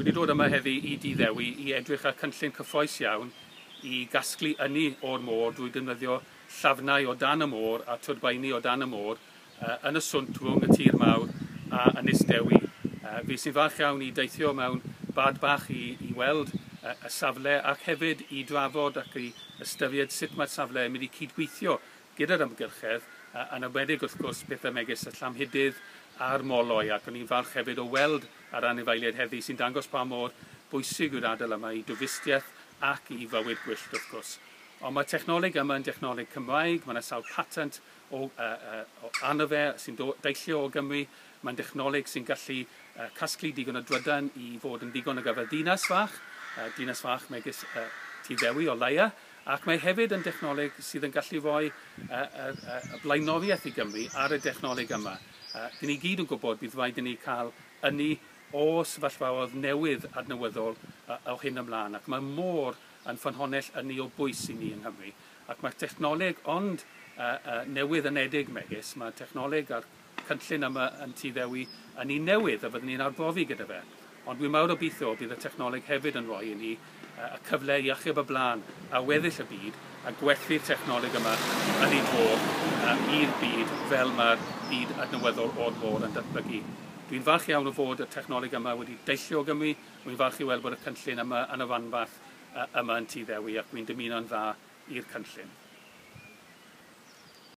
Wedi dod yma heddi i Dŷ Ddewi i edrych ar cynllun cyffrous iawn i gasglu ynni o'r môr drwy defnyddio llafnau o dan y môr a twrbeini o dan y môr yn y swnt rhwng y tir mawr a Ynys Dewi. Fi sy'n falch iawn i deithio mewn bad bach i weld y safle ac hefyd i drafod ac i ystyried sut mae'r safle yn mynd i cydweithio gyda'r amgylchedd, yn enwedig wrth gwrs pethau megis y llamhidydd a'r moloi, ac o'n i'n falch hefyd o weld yr anifeiliaid heddi sy'n dangos pa mor bwysig yw'r ardal yma i dwristiaeth ac i fywyd gwyllt wrth gwrs. Ond mae technoleg yma yn dechnoleg Cymraeg, mae yna sawl patent o arno fe sy'n deillio o Gymru, mae'n dechnoleg sy'n gallu casglu digon o drydan i fod yn ddigon ar gyfer dinas fach megis Tŷ Ddewi o leia, ac mae hefyd yn dechnoleg sydd yn gallu rhoi y blaenoriaeth i Gymru ar y dechnoleg yma. Dyn ni gyd yn gwybod bydd rhaid i ni cael ynni o sefyllfaoedd newydd adnewyddol o hyn ymlaen, ac mae môr yn ffynhonnell ynni o bwys i ni yng Nghymru. Ac mae'r technoleg ond newydd anedig megis, mae technoleg a'r cynllun yma yn Tŷ Ddewi yn un newydd a fyddwn ni'n arbrofi gyda fe. Ond dwi'n mawr obeithio bydd y technoleg hefyd yn rhoi i ni y cyfle i achub y blaen a weddill y byd a gwerthu'r technoleg yma yn ei dro i'r byd fel mae'r byd adnewyddol o'r môr yn datblygu. Dwi'n falch iawn o fod y technoleg yma wedi deillio o Gymru, dwi'n falch i weld bod y cynllun yma yn y rhanbarth yma yn Tŷ Ddewi ac dwi'n dymuno'n dda i'r cynllun.